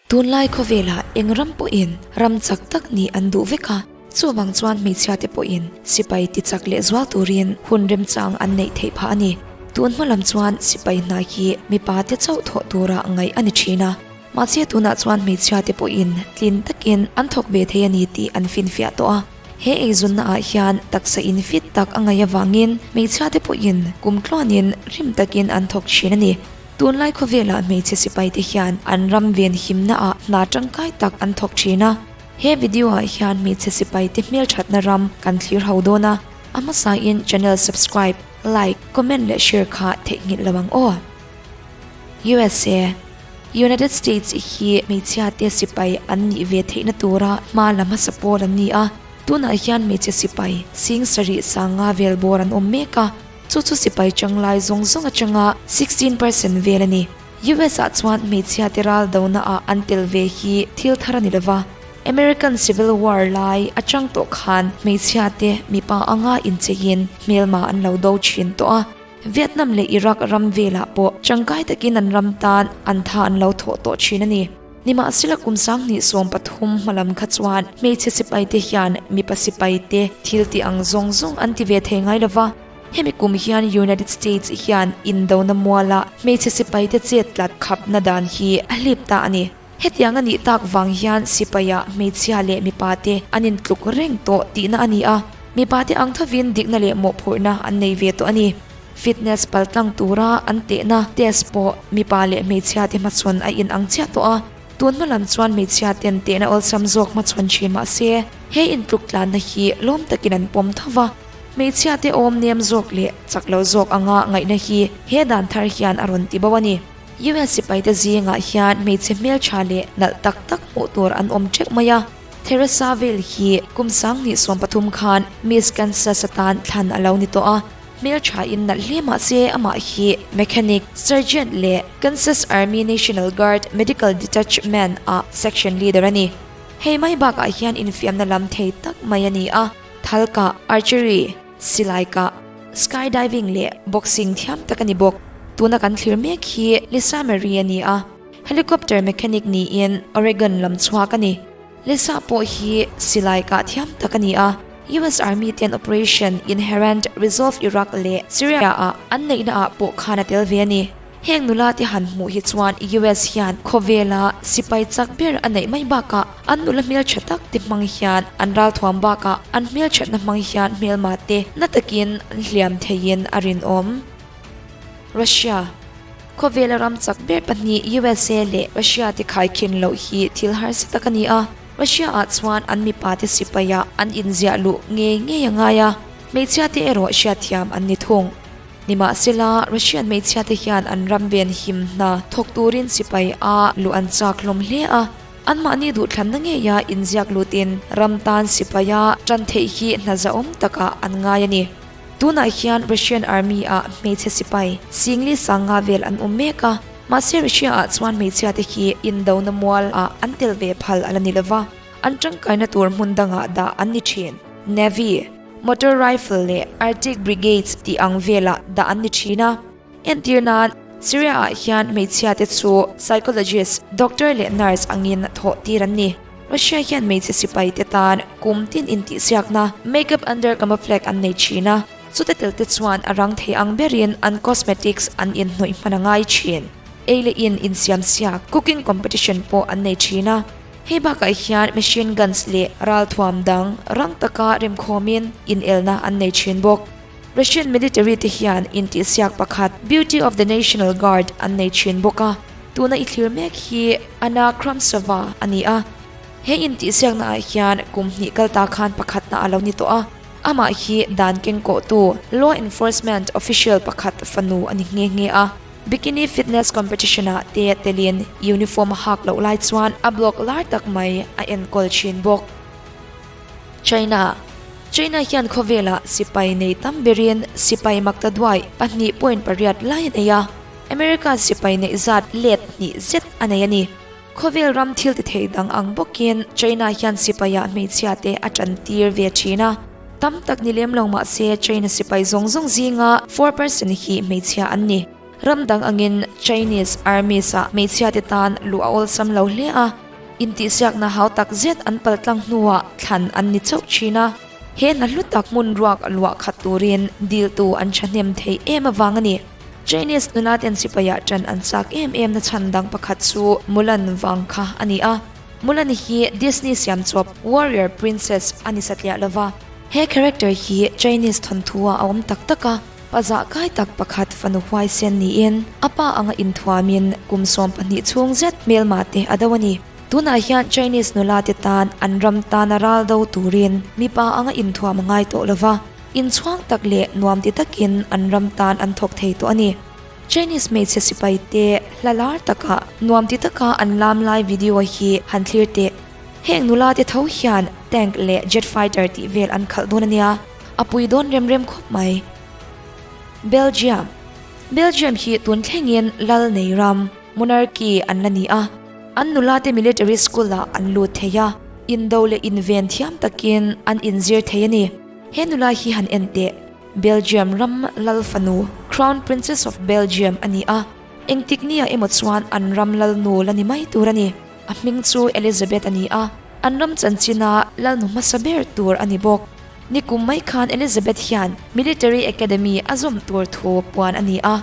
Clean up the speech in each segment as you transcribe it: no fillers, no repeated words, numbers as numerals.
Tunlai khawvelah eng ram pawhin ram chak tak nih an duh vek a, chuvang chuan hmeichhiate pawhin sipai ti chak leh zual turin hun remchang an neih theih phah a ni. Tun hma lam chuan sipai hna hi mipate chauh thawh tura ngaih a ni thin a, mahse tunah chuan hmeichhiate pawhin tlin takin an thawk ve thei a ni tih an finfiah tawh a. He eizawnna ah hian taksa in fit tak a ngaih avangin hmeichhiate pawhin kum tluanin rim takin an thawk thin a ni. Tunlai khawvelah hmeichhe sipaite hian an ram ven himna ah hna tangkai tak an thawk thin a. He video ah hian hmeichhe sipaite hmelthatna ram kan thlir ho dawn a, a hmasain channel subscribe, like, comment leh share kha theihnghilh lo ang aw. USA, United States hi hmeichhiate sipai an nih ve theihna tura hma la hmasa pawl an ni a, tunah hian hmeichhe sipai sing sarih sanga vel bawr an awm mek a. Chu chu sipai changlai zawng zawng atanga 16% vel a ni. US ah chuan hmeichhia te ral dona ah an tel ve hi thil thar a ni lova. American Civil War lai atang tawh khan hmeichhia te mipa anga incheiin hmelma an lo do thin tawh a. Vietnam leh Iraq ram velah pawh tangkai takin an ram tan an tha an lo thawh tawh thin a ni. Nimahsela kum 2013 hmalam kha chuan hmeichhe sipai te hian mipa sipai te thil tih ang zawng zawng an ti ve thei ngai lova. Hemi kum hian United States hian indona muala hmeichhe sipai te chet tlat khapna dan hi a hlip ta a ni. Hetiang a nih tak vang hian sipaia hmeichhia leh mipa te an intluk reng tawh tihna a ni a, mipa te ang thovin dikna leh mawhphurhna an nei ve tawh a ni. Fitness paltlang tura an tehna test pawh mipa leh hmeichhia te hmachhawn a in ang chiah tawh a, tun hma lam chuan hmeichhia ten tehna awlsam zawk hmachhawn thin mah se he intluk tlanna hi lawm takin an pawm tho va. Hmeichhia te awm nem zawk leh chak lo zawk anga ngaihna hi he dan thar hian a rawn ti bo a ni. US sipaite zingah hian hmeichhe hmeltha leh nalh tak tak hmuh tur an awm teuh mai a, Theresa Vail hi kum 2013 khan Miss Kansas atan thlan a lo ni tawh a. Hmeltha in nalh hle mah se amah hi mechanic, sergeant leh Kansas Army National Guard Medical Detachment ah section leader a ni. Hei mai bakah hian infiamna lam thei tak mai a ni a, thal kah, archery, silai kah, skydiving leh boxing thiam tak a ni bawk. Tuna kan thlir mek hi Lisa Marie a ni a, helicopter mechanic niin Oregon lam chhuak a ni. Lisa pawh hi silai kah thiam tak a ni a, US Army ten Operation Inherent Resolve Iraq leh Syria ah an neihna ah pawh khan a tel ve a ni. Heng nula te han hmuh hi chuan US hian khawvela sipai chak ber a neih mai bakah an nula hmeltha tak te hmang hian an ralthuam bakah an hmelthatna hmang hian hmelma te na takin an hliam theiin a rinawm. Russia. Khawvela ram chak ber pahnih USA leh Russia te khaikhin loh hi thil harsa tak a ni a, Russia ah chuan an mipa te sipai ah an inziah luh ngei ngei a ngai a, hmeichhia te erawh hriatthiam an ni thung. Nimahsela, Russian hmeichhia te hian an ram ven him hna thawk turin sipai a luh an chak hlawm hle a, anmahni duhthlanna ngeia inziak lutin ram tan sipai a tan theih hi hna zahawm takah an ngai a ni. Tunah hian Russian Army ah hmeichhe sipai singli sanga vel an awm mek a, mahse Russia ah chuan hmeichhia te hi indona mual ah an tel ve phal a la ni lova, an tangkaina tur hmun dangah dah an ni thin. Navy, Motor Rifle leh Arctic Brigades tih ang velah dah an ni thin a. Entir nan, Syria ah hian hmeichhia te chu psychologist, doctor leh nurse angin thawh tir an ni. Russia hian hmeichhe sipai te tan kum tin intihsiakna makeup under camouflage an nei thin a, chute tel te chuan a rang thei ang berin an cosmetics an inhnawih hman a ngai thin. Ei leh in insiamsiak, cooking competition pawh an nei thin a. Hei bakah hian machine guns leh ralthuam dang rang taka remkhawmin inelna an nei thin bawk. Russian military te hian intihsiak pakhat Beauty of the National Guard an nei thin bawk a, tuna i thlir mek hi Anna Khramtsova a ni a. He intihsiakna ah hian kum hnih kal ta khan pakhatna a lo ni tawh a, amah hi dan kengkawhtu law enforcement official pakhat fanu a ni nghe nghe a. Bikini fitness competition ah te telin uniform a hak loh lai chuan a blog lar tak mai a enkawl thin bawk. China China hian khawvelah sipai nei tam berin sipai makta duai 2.8 lai a nei a, America sipai neih zat let hnih zet a nei a ni. Khawvel ram thil ti thei dang ang bawkin China hian sipaiah hmeichhia te a tan tir ve thin a. Tam tak ni lem lo mah se China sipai zawng zawng zinga 4% hi hmeichhia an ni. Ram dang angin Chinese Armies-ah hmeichhiate tan luh a awlsam lo hle a, intihsiakna hau tak zet an paltlang hnuah thlan an ni chauh thin a. He hna hlu tak hmun ruak luah khat turin diltu an thahnem theih em avang a ni. Chinese nula ten sipaiah ṭan an chak em em na chhan dang pakhat chu Mulan vang kha a ni a. Mulan hi Disney siam chawp Warrior Princess a ni satliah lova. He character hi Chinese thawnthu-ah a awm tak tak a, pa zah kai tak pakhat fanu huaisen niin a pa anga inthuamin kum 12 chhung zet hmelma te a do a ni. Tunah hian Chinese nula te tan an ram tana ral do turin mipa anga inthuam a ngai tawh lova, inchhuang tak leh nuam ti takin an ram tan an thawk thei tawh a ni. Chinese hmeichhe sipai te hla lar takah nuam ti taka an lam lai video hi han thlir teh. Heng nula te tho hian tank leh jet fighter tih vel an khalh dawn a nia, a pui dawn rem rem khawp mai. Belgium Belgium hi tun thlengin lal nei ram, monarchy, an la ni a. An nula te military school ah an lut thei a, indo leh inven thiam takin an inzir thei a ni. He nula hi han en teh, Belgium ram lal fanu, Crown Princess of Belgium a ni a, engtik nia emaw chuan an ram lal nu la ni mai tur a ni. A hming chu Elizabeth a ni a, an ram chanchina lal nu hmasa ber tur a ni bawk. Nikum mai khan Elizabeth hian Military Academy a zawm tur thu puan a ni a.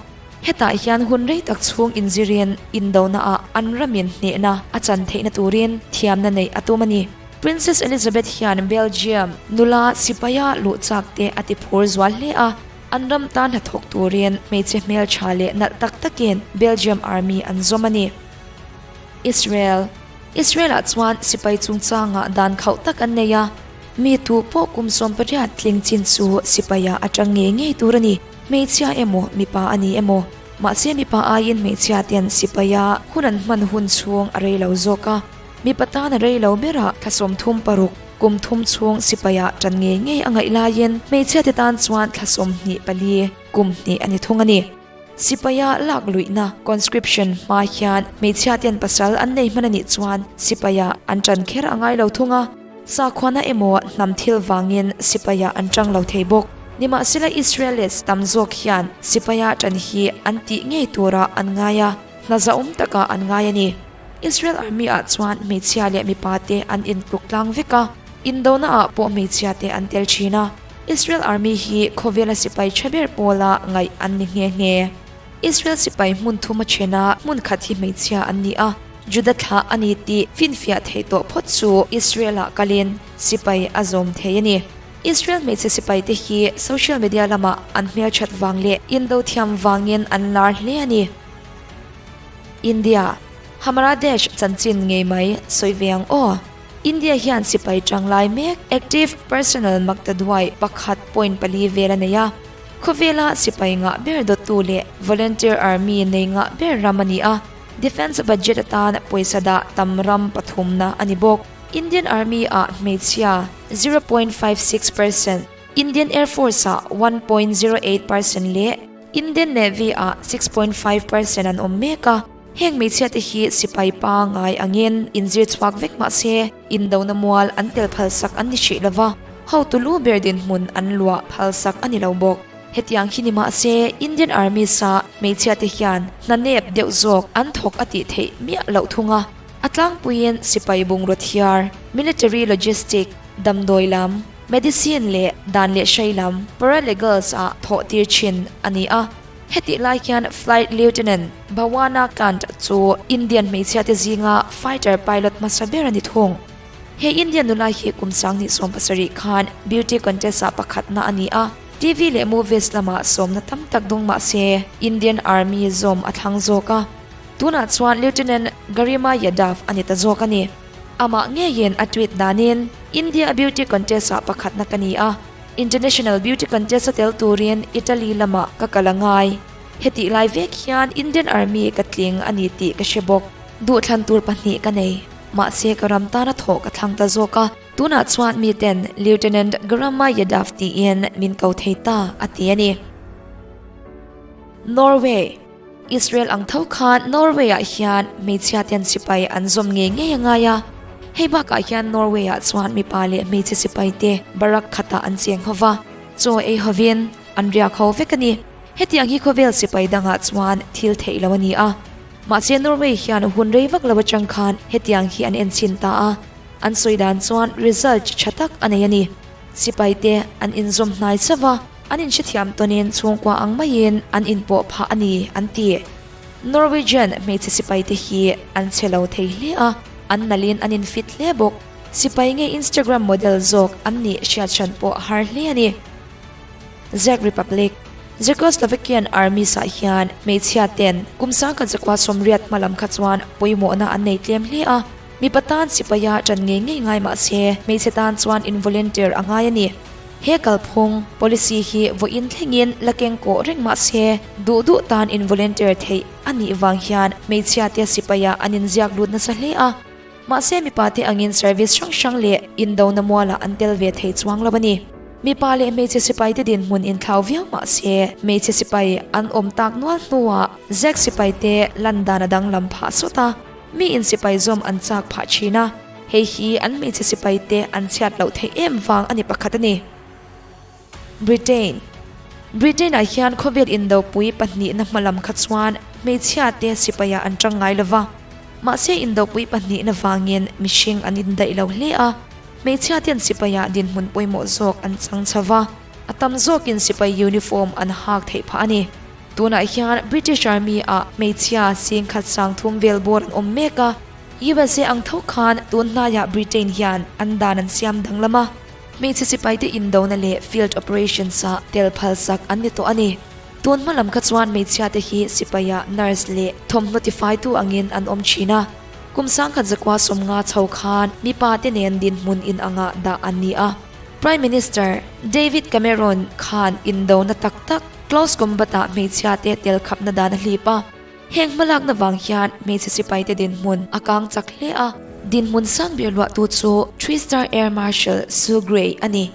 Hetah hian hun rei tak chhung inzirin indonaah an ramin hnehna a chan theihna turin thiamna neih a tum a ni. Princess Elizabeth hian Belgium nula sipaia luh chak te a ti phur zual hle a, an ram tan hnathawk turin hmeichhe hmeltha leh nalh tak takin Belgium Army an zawm a ni. Israel Israel-ah chuan sipai chungchangah dan khauh tak an nei a, mi tu pawh kum 18 tling chin chu sipaiah a tang ngei ngei tur a ni. Hmeichhia emaw mipa a ni emaw, mahse mipa aiin hmeichhia ten sipaia hun an hman hun chhung a rei lo zawk a, mipa tan a rei lo berah thla 36, kum thum chhung sipaia tan ngei ngei a ngaih laiin hmeichhia te tan chuan thla 24, kum hnih a ni thung a ni. Sipaia lak luihna, conscription, hma hian hmeichhia ten pasal an nei hman a nih chuan sipaia an tan kher a ngai lo thung a. Sakhuana emaw hnam thil vangin sipaia an tang lo thei bawk. Nimahsela Israelis tam zawk hian sipaia tan hi an tih ngei turah an ngai a, hna zahawm takah an ngai a ni. Israel Army ah chuan hmeichhia leh mipa te an intluk tlang vek a, indona ah pawh hmeichhia te an tel thin a. Israel Army hi khawvela sipai tha ber pawla ngaih an ni nghe nghe. Israel sipai hmun thum a then a, hmun khat hi hmeichhia an ni a. Juda thlah a ni tih finfiah theih tawh phawt chu Israel-ah kalin sipai a zawm thei a ni. Israel hmeichhe sipaite hi social media lamah an hmelthat vang leh indo thiam vangin an lar hle a ni. India, Hamara Desh chanchin ngei mai sawi ve ang aw. India hian sipai tanglai mek active personnel maktaduai pakhat point pali vel a nei a. Khawvela sipai ngah ber dawttu leh volunteer army nei ngah ber ram a ni a. Defence budget atan pawisa dah tam ram pathumna a ni bawk. Indian Army ah hmeichhia 0.56 percent, Indian Air Force ah 1.08 percent leh Indian Navy ah 6.5 percent an awm mek a. Heng hmeichhia te hi sipai pangai angin inzir chhuak vek mah se indona mual an tel phalsak an ni hrih lova, hotu lu ber dinhmun an luah phalsak a ni lo bawk. Hetiang hi ni mah se Indian Army sa hmeichhia te hian hna nep deuh zawk an thawk a tih theih miah loh thung a. A tlangpuiin sipai bungraw thiar, military logistic, damdawi lam, medicine leh dan leh hrai lam, paralegals ah thawh tir thin a ni a. Hetih lai hian Flight Lieutenant Bhawana Kant chu Indian hmeichhia te zinga fighter pilot hmasa ber a ni thung. He Indian nula hi kum 2017 khan beauty contest ah pakhatna a ni a, TV leh movies lamah sawmna tam tak dawng mah se Indian Army zawm a thlang zawk a. Tunah chuan Lieutenant Garima Yadav a ni ta zawk a ni. Amah ngeiin a tweet danin, India beauty contest ah pakhatna ka ni a, International beauty contest a tel turin Italy lamah ka kal a ngai. Hetih lai vek hian Indian Army ka tling a ni tih ka hre bawk. Duhthlan tur pahnih ka nei. Mahse ka ram tana thawh ka thlang ta zawk a, tunah chuan miten Lieutenant Garama Yadav tiin min ko thei ta, a ti a ni. Norway, Israel ang tho khan Norway-ah hian hmeichhia ten sipai an zawm ngei ngei a ngai a. Hei bakah hian Norway-ah chuan mipa leh hmeichhe sipai te barak khatah an cheng ho va, chaw ei hovin an riak ho vek a ni. Hetiang hi khawvel sipai dangah chuan thil theih lo a ni a. Mahse Norway hian hun rei vak lo atang khan hetiang hi an enchhin ta a, an sawi dan chuan result tha tak a nei a ni. Sipai te an inzawm hnai chauh a, an inhrethiam tawnin chhungkua ang maiin an inpawh phah a ni, an ti. Norwegian hmeichhe sipai te hi an chhe lo thei hle a, an nalhin an infit hle bawk. Sipai nge Instagram model zawk an nih hriat hran pawh a har hle a ni. Czech Republic, Czechoslovakian Armies ah hian hmeichhia ten kum sangkhat zakua 80 hma lam kha chuan pawimawhna an nei tlem hle a, mipa tan sipaia ṭan ngei ngei ngai mah se hmeichhe tan chuan in volunteer a ngai a ni. He kalphung, policy, hi vawiin thlengin la keng kawh reng mah se duh duh tan in volunteer theih a nih vang hian hmeichhia te sipaia an inziak lut nasa hle a. Mahse mipa te angin service hrang hrang leh indona mualah an tel ve thei chuang lo a ni. Mipa leh hmeichhe sipai te dinhmun inthlau viau mahse hmeichhe sipai an awm tak nual hnuah Zek sipai te lan dan a danglam phah sawt a, mi in sipai zawm an chak phah thin a, hei hi an hmeichhe sipai te an chhiat loh theih em vang a ni pakhat a ni. Britain Britain-ah hian khawvel indopui pahnihna hmalam kha chuan hmeichhia te sipaiah an tang ngai lova. Mahse indopui pahnihna vangin mihring an indaih lo hle a, hmeichhia ten sipaiah dinhmun pawimawh zawk an chang chho va, a tam zawkin sipai uniform an hak theih phah a ni. Tunah hian British Army-ah hmeichhia singkhat 3000 vel bawr an awm mek a, USA ang tho khan tun hnaiah Britain hian an dan an siam danglam a. Hmeichhe sipaite indona leh field operations-ah tel phalsak an ni tawh a ni. Tun hma lam kha chuan hmeichhiate hi sipaiah nurse leh thawmhnaw tifaitu angin an awm thin a. Kum 1950 chho khan mipate nen dinhmun inangah dah an ni a. Prime Minister David Cameron khan indona tak tak close combat-ah hmeichhiate tel khapna dan a hlip a. Heng hmalakna vang hian hmeichhe sipaite dinhmun a kang chak hle a. Dinhmun sang ber luahtu chu Three-star Air Marshal Sue Gray a ni.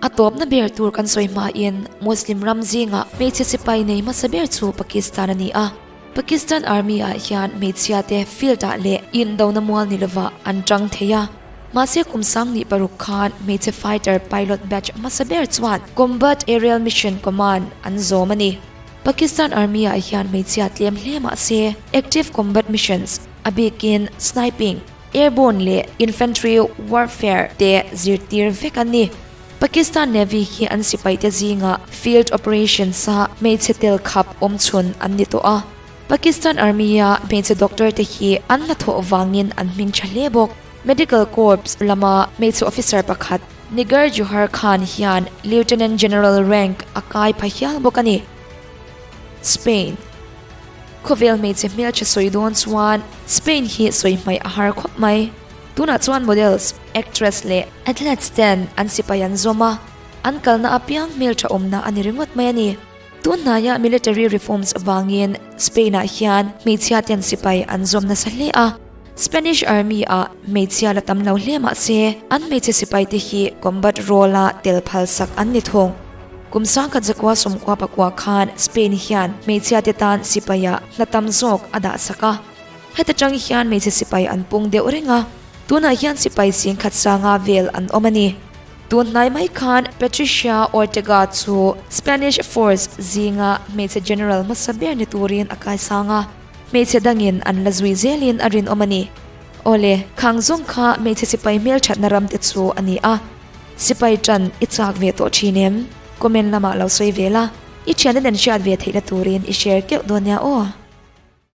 A tawpna ber tur kan sawi hmain Muslim ram zingah hmeichhe sipai nei hmasa ber chu Pakistan a ni a. Pakistan Army-ah hian hmeichhiate field-ah leh indona mual ni lovah an tang thei a. Mahse kum 16 khan hmeichhe fighter pilot batch hmasa ber chuan Combat Aerial Mission Command an zawm a ni. Pakistan Army-ah hian hmeichhia tlem hle mah se, active combat missions, a bikin sniping, airborne leh infantry warfare te zirtir vek an ni. Pakistan Navy hi an sipaite zingah field operations-a hmeichhe tel khap awm chhun an ni tawh a. Pakistan Army-a hmeichhe doctor te hi an hnathawh vangin an hming tha hle bawk. Medical Corps lama hmeichhe officer pakhat, Nigar Johar Khan hian Lieutenant General rank a kai pha hial bawk a ni. Spain Khawvel hmeichhe hmeltha sawi dawn chuan Spain hi sawi hmaih a har khawp mai. Tunah chuan models, actress leh athletes ten an sipai an zawm a, an kalna apiang hmeltha awmna a ni ringawt mai a ni. Tun hnaia military reforms avangin Spain-ah hian hmeichhia ten sipai an zawm nasa hle a. Spanish Army-ah hmeichhia la tam lo hle mah se, an hmeichhe sipaite hi combat role-a tel phalsak an ni thung. Kum 1999 khan Spain hian hmeichhiate tan sipaiah hna tam zawk a dahsak a. Heta tang hian hmeichhe sipai an pung deuh reng a, tunah hian sipai 10,500 vel an awm a ni. Tun hnai mai khan Patricia Ortega chu Spanish Force zinga hmeichhe general hmasa ber ni turin a kaisang a. Hmeichhe dangin an la zui zelin a rinawm a ni. Awle, khang zawng kha hmeichhe sipai hmelthatna ram te chu a ni a. Sipai tan i chak ve tawh thin em? Comment lamah lo sawi ve la, i thiante nen hriat ve theihna turin i share keuh dawn nia aw.